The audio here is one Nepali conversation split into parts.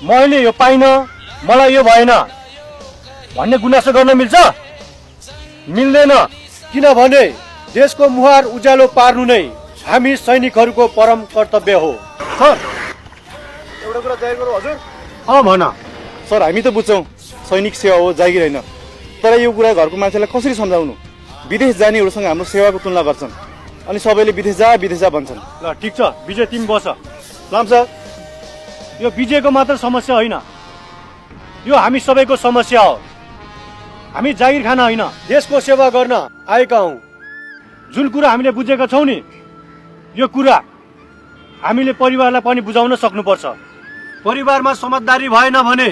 मैले यो पाइनँ, मलाई यो भएन भन्ने गुनासो गर्न मिल्छ? मिल्दैन। किनभने देशको मुहार उज्यालो पार्नु नै हामी सैनिकहरूको परम कर्तव्य हो। सर एउटा कुरा जाहेर गरौँ हजुर। भन। सर हामी त बुझ्छौँ सैनिक सेवा हो, जागिर होइन, तर यो कुरा घरको मान्छेलाई कसरी सम्झाउनु? विदेश जानेहरूसँग हाम्रो सेवाको तुलना गर्छन् अनि सबैले विदेश जा भन्छन्। ल ठिक छ विजय, तिमी बस। लाम सर, यो विजयको मात्र समस्या होइन, यो हामी सबैको समस्या हो। हामी जागिर खान होइन, देशको सेवा गर्न आएका हौँ। जुन कुरा हामीले बुझेका छौँ नि, यो कुरा हामीले परिवारलाई पनि बुझाउन सक्नुपर्छ। परिवारमा समझदारी भएन भने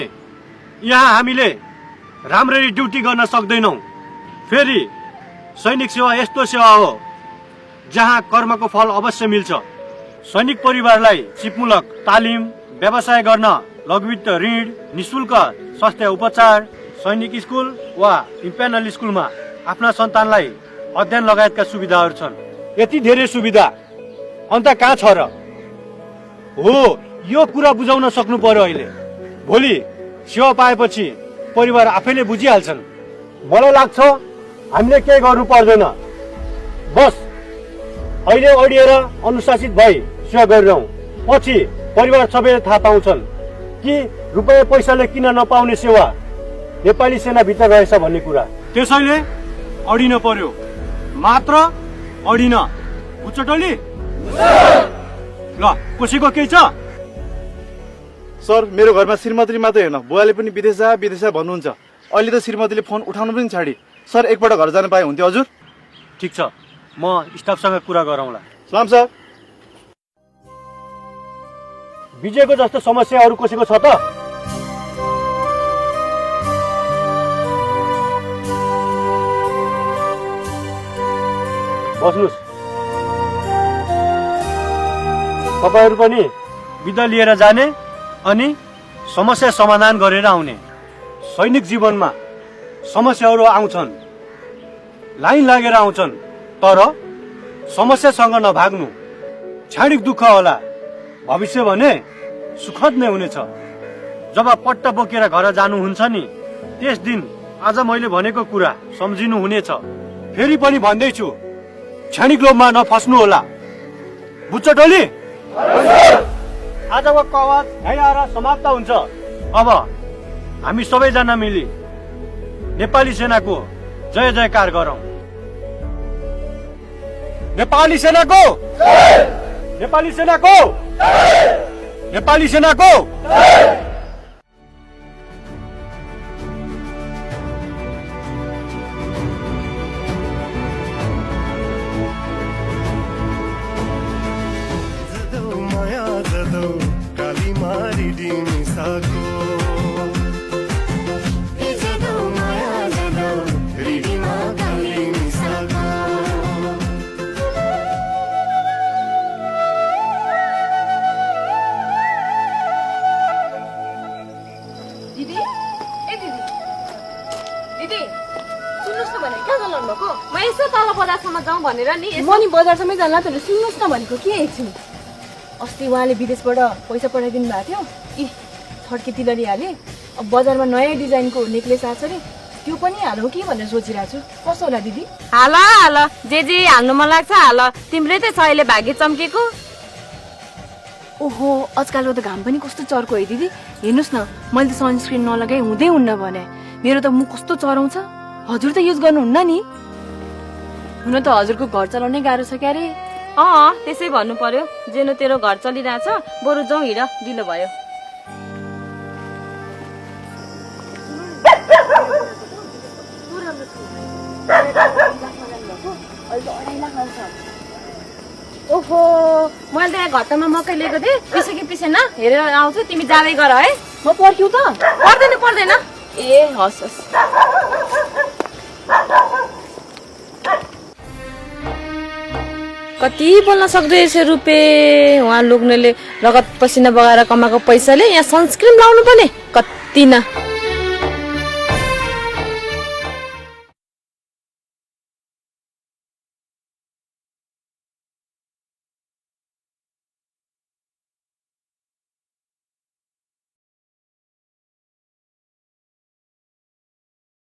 यहाँ हामीले राम्ररी ड्युटी गर्न सक्दैनौँ। फेरि सैनिक सेवा यस्तो सेवा हो जहाँ कर्मको फल अवश्य मिल्छ। सैनिक परिवारलाई सिपमूलक तालिम, व्यवसाय गर्न लघुवित्त ऋण, निशुल्क स्वास्थ्य उपचार, सैनिक स्कुल वा इम्पेनल स्कुलमा आफ्ना सन्तानलाई अध्ययन लगायतका सुविधाहरू छन्। यति धेरै सुविधा अन्त कहाँ छ र? हो, यो कुरा बुझाउन सक्नु पर्यो। अहिले भोलि सेवा पाएपछि परिवार आफैले बुझिहाल्छन्। मलाई लाग्छ हामीले केही गर्नु पर्दैन, बस अहिले अडिएर अनुशासित भई सेवा गरिरहँ। पछि परिवार सबैले थाहा पाउँछन् कि रुपैयाँ पैसाले किन नपाउने सेवा नेपाली सेनाभित्र रहेछ भन्ने कुरा। त्यसैले अडिन पर्यो, मात्र अडिन। बुझ्छ टोली? ल कसैको केही छ? सर मेरो घरमा श्रीमती मात्रै होइन, बुवाले पनि विदेश जा भन्नुहुन्छ। अहिले त श्रीमतीले फोन उठाउनु पनि छाडी। सर एकपल्ट घर जान पाए हुन्थ्यो हजुर। ठिक छ, म स्टाफसँग कुरा गरौँला। सलाम सर। विजयको जस्तो समस्या अरू कसैको छ त? बस्नुहोस्। तपाईहरू पनि बिदा लिएर जाने अनि समस्या समाधान गरेर आउने। सैनिक जीवनमा समस्याहरू आउँछन्, लाइन लागेर आउँछन्, तर समस्यासँग नभाग्नु। क्षणिक दुःख होला, भविष्य भने सुखद नै हुनेछ। जब पट्ट बोकेर घर जानुहुन्छ नि, त्यस दिन आज मैले भनेको कुरा सम्झिनु हुनेछ। फेरि पनि भन्दैछु, क्षणिक लोभमा नफस्नु होला। बुझ्छ टोली? आजको कवाच यहीँबाट समाप्त हुन्छ। अब हामी सबैजना मिली नेपाली सेनाको जय जयकार गरौँ। नेपाली सेनाको, नेपाली सेनाको, नेपाली सेनाको। मनी बजारसम्म जान्ला त सुन्नुहोस् न भनेको के एकछिन। अस्ति उहाँले विदेशबाट पैसा पठाइदिनु भएको थियो, छड्के तिलरिहाले। अब बजारमा नयाँ डिजाइनको नेक्लेस आएको छ अरे, त्यो पनि हालौँ कि भनेर सोचिरहेको छु। कसो होला दिदी? हाल हाल, जे हाल्नु मन लाग्छ हाल। तिम्रै त छ अहिले भाग्य चम्केको। ओहो, आजकलको त घाम पनि कस्तो चर्को है दिदी। हेर्नुहोस् न, मैले त सनस्क्रिन नलगाइ हुँदै हुन्न भने। मेरो त मुख कस्तो चराउँछ। हजुर त युज गर्नुहुन्न नि? हुन त हजुरको घर चलाउनै गाह्रो छ क्यारे। त्यसै भन्नु पर्यो। जेनो तेरो घर चलिरहेछ, बरु जाउँ हिँड, ढिलो भयो। ओहो, मैले त यहाँ घट्टामा मकै लिएको थिएँ, पिसे कि पिसेन हेरेर आउँछु। तिमी जाँदै गर है, म पर्ख्यौ त। पर्दैन। ए हस् हस्। कति बोल्न सक्दैछ रुपे। उहाँ लोग्नेले रगत पसिना बगाएर कमाएको पैसाले यहाँ सनस्क्रिन लाउनु पर्ने, कति न।